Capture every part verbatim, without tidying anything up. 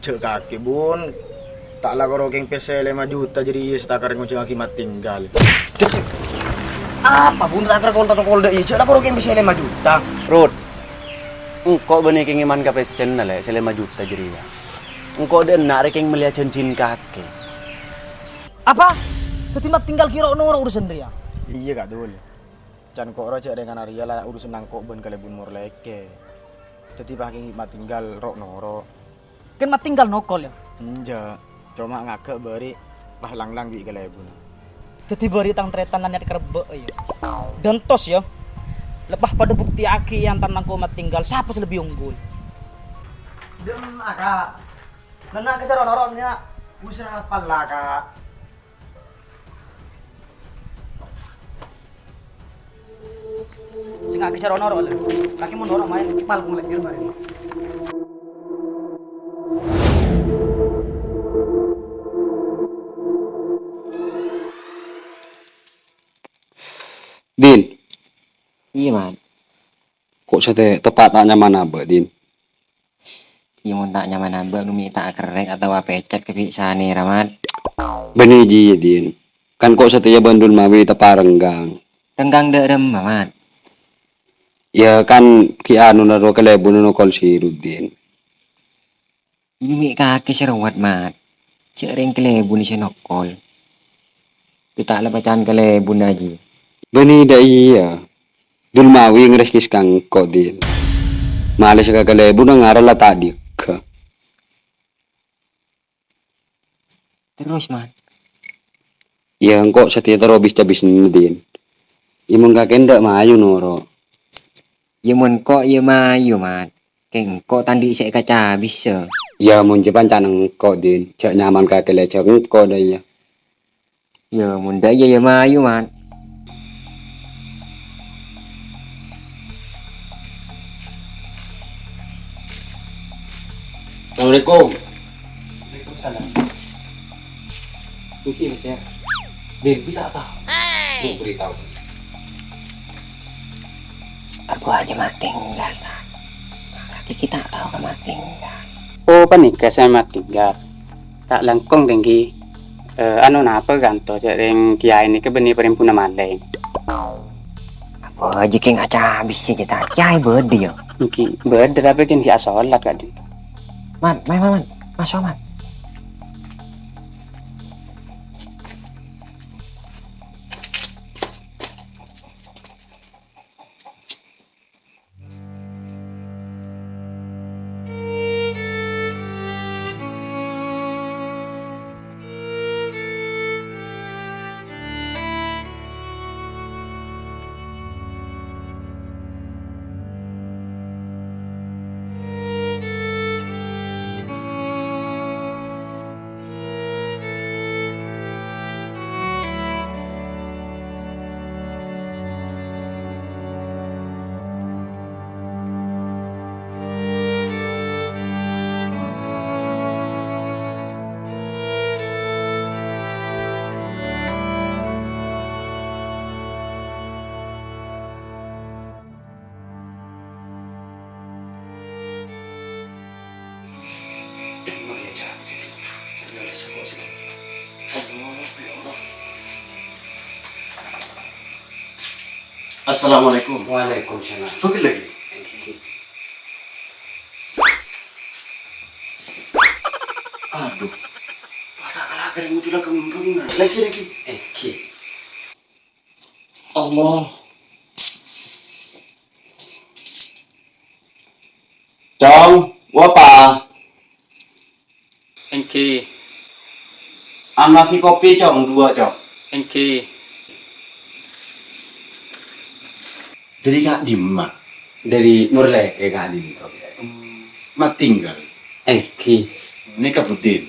Jhâ' kakè, Bun. Ta' la koro kèng pèssè lèma juta jârèya sè ta' kèra ngojhângaghi Matinggal. Apa, Bun? Ta' kèra kol-, ta' kol dâ' iyâ, jhâ' la koro kèng pèssè lèma juta. Rut, engko' bânnè kèng èman ka pèssèna, Lè', sè lèma juta jârèya. Engko' dâ' enna' rè kèng mellèya jhânjhina kakè. Apa? Dâddhi Matinggal ghi' ro'-noro' urusan rèya? Iyâ, Ka' Dul. Can ko' ro jhâ' rèng ana' rèya la urusan engko' bân kalèbun Morlèkè. Dâddhi paghi' Matinggal ro'-noro'. Kèng Matinggal nokol, yâ? Enjâ', coma ngaghâ' bâri' pas langlang bi' kalèbunna. Dâddhi bâri' tang tarètan la niyat karebbhâ, yâ. Dântos, yâ. Lepas padâ buktèyaghi è antarana engko' Matinggal, sapa sè lebbi onggul? Dem, Aka. Nenna' ka sè ro'-noro' nèya. Wis rapal la, Ka'. Sènga' kèjhâr onor, olè. Kakè mon noro' maèn, pal kong lèkèr marèn. Din. Iyâ, Man. Ko' satèya teppa' ta' nyaman abâ', Din. Iyâ, mon ta' nyaman abâ', bânnè ta' akerrèk otabâ apècat ka bi' sanè, Ramat. Bânnè jiyâ, Din. Kan ko' satèya bân Dulmawi teppa' renggang. Renggang dâ' remma, Mat? Yâ, kan ghi' anona ro kalèbunna nokol si Rudin. Bânnè kakè sè rowat, Mat. Jhâ' rèng kalèbunna sè nokol. Bi' ta' la paca'an kalèbunna jiyâ. Bânnè dâ' iyâ. Dulmawi ngarèskès ka engko', Din. Malès ka kalèbunna ngara la ta' dhika. Terros, Mat? Yâ, engko' satèya terro bis-cabis, Din. Yâ, mon kakè endâ' mayu noro'. Yâ, mon ko', yâ mayu, Mat. Kèng engko' ta' andi' sè èkacabis, yâ. Yâ, mon jhâ' panca'na engko', Din. Jhâ' nyaman kakè lè jhâ' engko' dâ' iyâ. Yâ, mon dâ' iyâ, yâ mayu, Mat. Assalamualaikum. Waalaikumsalam. Iki, Mas, ya. Debbie tak tahu. Hey. Mau beritahu. Abu Haji Matinggal, ta'? Iki ta' tao ka Matinggal. Oh, panèka sè Matinggal. Ta' langkong, Dengki. Eh, anu, napa kanto, cè' rèng kiyaè nèka bânnè parèmbuna malèng. Abu Haji kèng acabis sè jâ, ta'? Kiyaè bâdâ, yâ? Èngghi, bâdâ, tapè kèng ghi' asolat ka'dinto. Man, man, man, man. Maso', Man. Assalamualaikum. Waalaikumsalam. Bâghi lagi. Aduh. Pada kalah kering muncul kembung. Lagi, lagi. Èngghi. Allah. Cong, wapa? Èngghi. Ana'aghi kopi, Cong, dua, Cong. Èngghi. Dâri ka'dimma? Dâri Morlèkè ka'dinto. Hmm, Matinggal. Èngghi. Nèka Budin.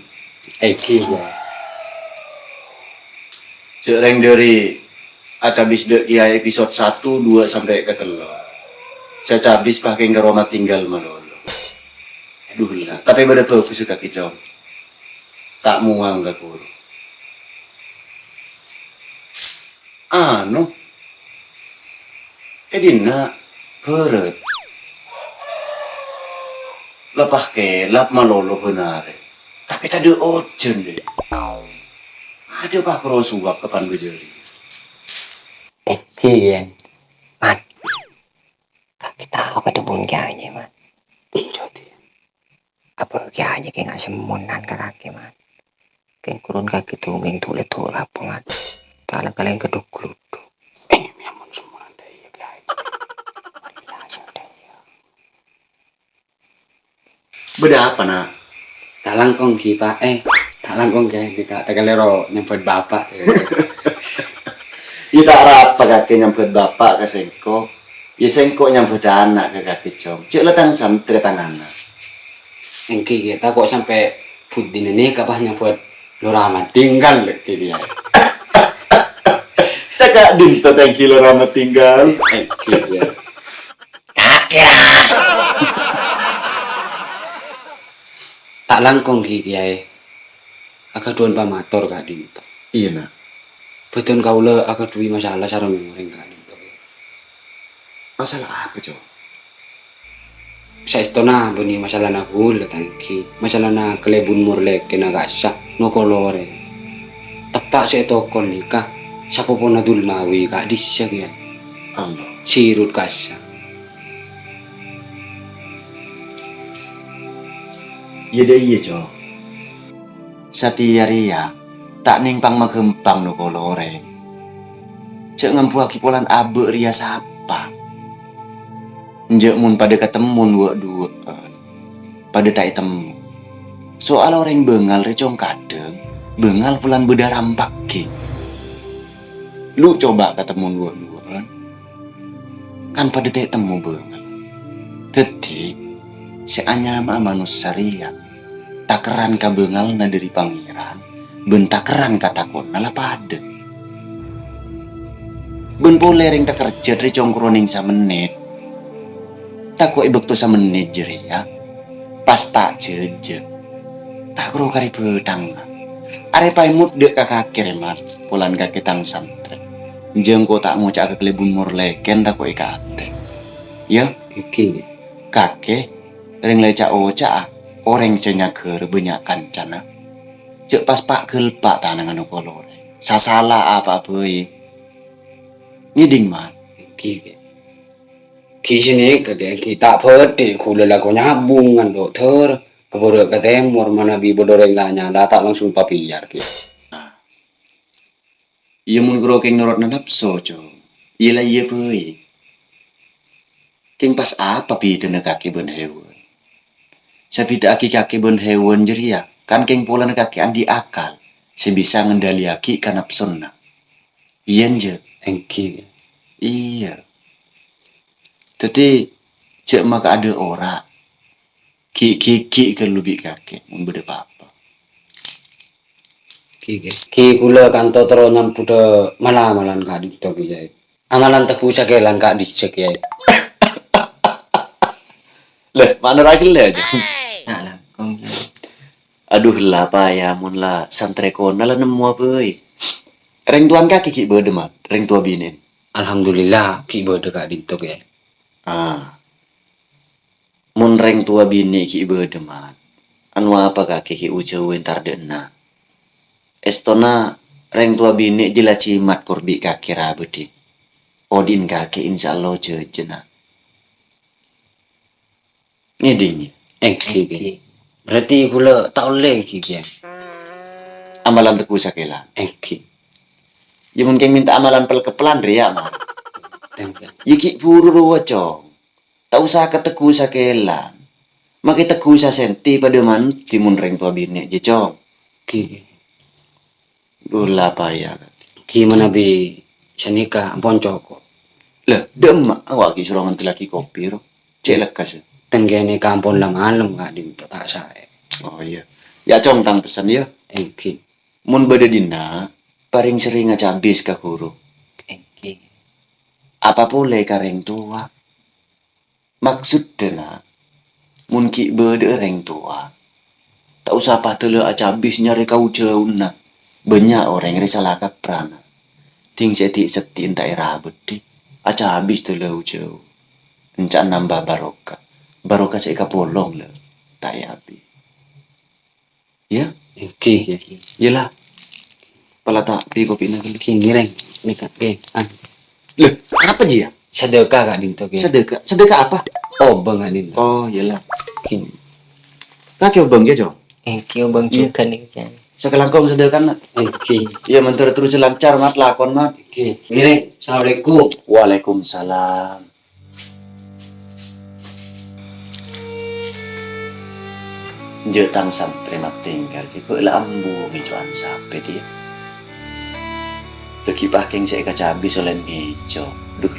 Èngghi, yâ. Jhâ' rèng dâri acabis dâ' kiyaè episode satu, dua, sampè' ka tello'. Sè cabis pakèng karo Matinggal malolo. Duh, la. Tapè bâdâ bhâghus kakè, Cong. Ta' muwang ka koro. Anu, è dinna' bhârât. Lepas kèlap malolo bân arè. Tapè tadâ' ojhân, Dè. Adâ' pakro sowap ka Pandu jârèya. Èngghi, Yan. Man, kakè tao kadhâbun kèyaè, Man. Iyâ, Dè. Apa kèyaè kèng asemmonan ka kakè, Man? Kèng kurun kakè tongèng tolè-tolè apa, Man? Tala kalèng ghedhuk-ghludhuk. Eh, mè' ampon semmonan dâ' iyâ, kèyaè. Iyâ, dâ' iyâ. Bâdâ apa, Na'? Ta' langkong, Ki, Pa'. Eh, ta' langkong, Ki, Ki, ta', ta' kalèro nyambhut Bapa'. Iyâ, ta' arapa kakè nyambhut Bapa' ka sèngko'. Iyâ, sèngko' nyambhut ana' ka kakè, Cong. Cè' la tang santrè tang ana'. Èngghi, Ki, tako' sampè' buddhina nèka pas nyambhut Lora Matinggal, Ki, Ki, ya. Saka' dinto tèngghi Lora Matinggal. Èngghi, Ki, ya. Kakè, ra. Ta' langkong, Ki, Kèyaè. Aghâdhuwân pamator ka'dinto. Iyâ, Na'. Bâdân kaulâ aghâdhuwi masalah sareng orèng ka'dinto, Kèyaè. Masalah apa, Cong? Saèstona bânnè masalana kaulâ, ta' èngghi. Masalana kalèbun morlèkèna ka'issa' noko lorèng. Teppa' sè ètokol nèka sapopona Dulmawi ka'dissa', Kèyaè. Allah. Sirut ka'issa'. Iyâ, dâ' iyâ, Cong. Satèya rèya ta' nèng pang-maghâmpang noko lorèng. Jhâ' ngambuwâghi polana abâ' rèya sapa. Enjâ' mon padâ katemmon wâ'-duwâ'ân, padâ ta' ètemmo. Soal orèng bângal rè, Cong, kadhâng bângal polana bâdâ rampaghi. Lu coba katemmon wâ'-duwâ'ân, kan padâ ta' ètemmo bângal. Dhâddhi, sè anyama'a manossa rèya takerran ka bângalna dhâri Pangèran bân takerran ka tako'na la padâ. Bân polè rèng takerjhât rè, Cong, karo nèng samennit. Tako' è bâkto samennit jârèya, pas ta' jhâjhâ. Ta' karo karè bhâthang, Mat. Arè paèmot dâ' ka kakè rè, Mat, polana kakè tang santrè. Jhâ' engko' ta' ngoca'a ka kalèbun morlèkèn tako' èkatè. Yâ? Èngghi. Kakè, rèng la èca'-oca'a, orèng sè nyagârâ bânnya' kancana. Jhâ' pas pa'-ghâlpa' tanangnga noko lorèng. Sasala apa'a bhâi. Ngèdhing, Mat. Èngghi, Kè. Ghi' sè nèka, Kè, ghi' ta' bhâdhi, ghulâ lako nyabung, ngandhu' dâr, ka bârâ' ka tèmor, manabi bâdâ orèng la nyala, ta' langsung papèyar, Kè. Iyâ, mon karo kèng norotna napso, Cong. Iyâ la iyâ bhâi. Kèng pas apa bhidhâna kakè bân hèwan? Sè bhidhâ'aghi kakè bân hèwan jârèya, kan kèng polana kakè andi' akal sè bisa ngendaliyaghi kanapsona. Iyâ, enjâ'? Èngghi. Iyâ. Dhâddhi, jhâ' maka adâ' ora'. Ghi', ghi', ghi' ghâllu bi' kakè, mon bâdâ pa-apa. Ghi', ghi'. Ghi' ghulâ kanto terro nyambhudhâ mala-amalan ka'dinto, Kè. Amalan tegghu sakèlan ka'dissa', Kè. Lè, ma'na ra ghellâ', Jhâng? Ta' langkong, Kè. Adhu, la paya mon la santrè kona la nemmowa bhâi. Rèng towana kakè ghi' bâdâ, Mat? Rèng towa binè'? Alhamdulillah, ghi' bâdâ ka'dinto, Kè. Ah. Mon rèng towa binè' ghi' bâdâ, Mat, anu apa kakè ghi' u-jhâu entar dâ' enna'? Èstona rèng towa binè' jâ la jimat kor bi' kakè ra bâdhi. Odi'in kakè, insyaallah jhâjhâna. Ngèdhing, yâ? Èngghi, Kè. Èngghi. Berarti ghulâ ta' ollè, èngghi, Kè? Amalan tegghu sakèlan. Èngghi. Yâ, mon kèng mènta amalan pel-keppelan rèya, Mat. Tèngghi. Yâ, ghi' buru rowa, Cong. Ta' osa ka tegghu sakèlan. Makè tegghu sasèntè padâ mandhi mon rèng towa binè' jâ, Cong. Ghi, ghi. Dhu la paya. Ghi manabi sanèka ampon coko'. Lè, dâ'emma awak ghi' soro ngantèllaghi kopi, ro. Cè' lekkas. Tèngghi nèka ampon la malem, ka'dinto ta' saè. Oh, iyâ. Yâ, Cong, tang pessen, yâ. Èngghi. Mon bâdâ dinna', parèng serrèng acabis ka ghuru. Èngghi. Apa polè ka rèng towa? Maksoddhâ, Na', mon ghi' bâdâ'â rèng towa, ta' osa padâlâ acabis nyarè ka u-jhâuna. Bânnya' orèng rè sala kaprana. Dhing sè èdhi' seddhi enta' èra bâdhi, acabis dâlâ u-jhâu. Ènca'na nambâ barokah. Barokah sè èkapolong, lè, ta' èabis. Yâ? Èngghi, yâ. Yâ la. Pala tapè kopina ghâllu. Èngghi, ngèrèng. Nèka, èngghi. An. Lho, apa jiyâ? Sedekah, Kak, dinto, èngghi. Sedekah? Sedekah apa? Obâng, Kak, dinto. Oh, yâ la. Èngghi. Kakè obâng, yâ, Jo? Èngghi, obâng Iyâ. jhughân, èngghi. Sakalangkong sedekahna. Èngghi. Yâ, mandhâr terros lancar, Mat, lakon, Mat. Èngghi. Ngèrèng. Assalamualaikum. Waalaikumsalam. Jhâ' tang santrè Mat Tèngghâl, jhâ' bâ' la ambu ngèco'an sapè, Dhi'. Lagi pakèng sè èkacabis ollèna ngèco'. Duh,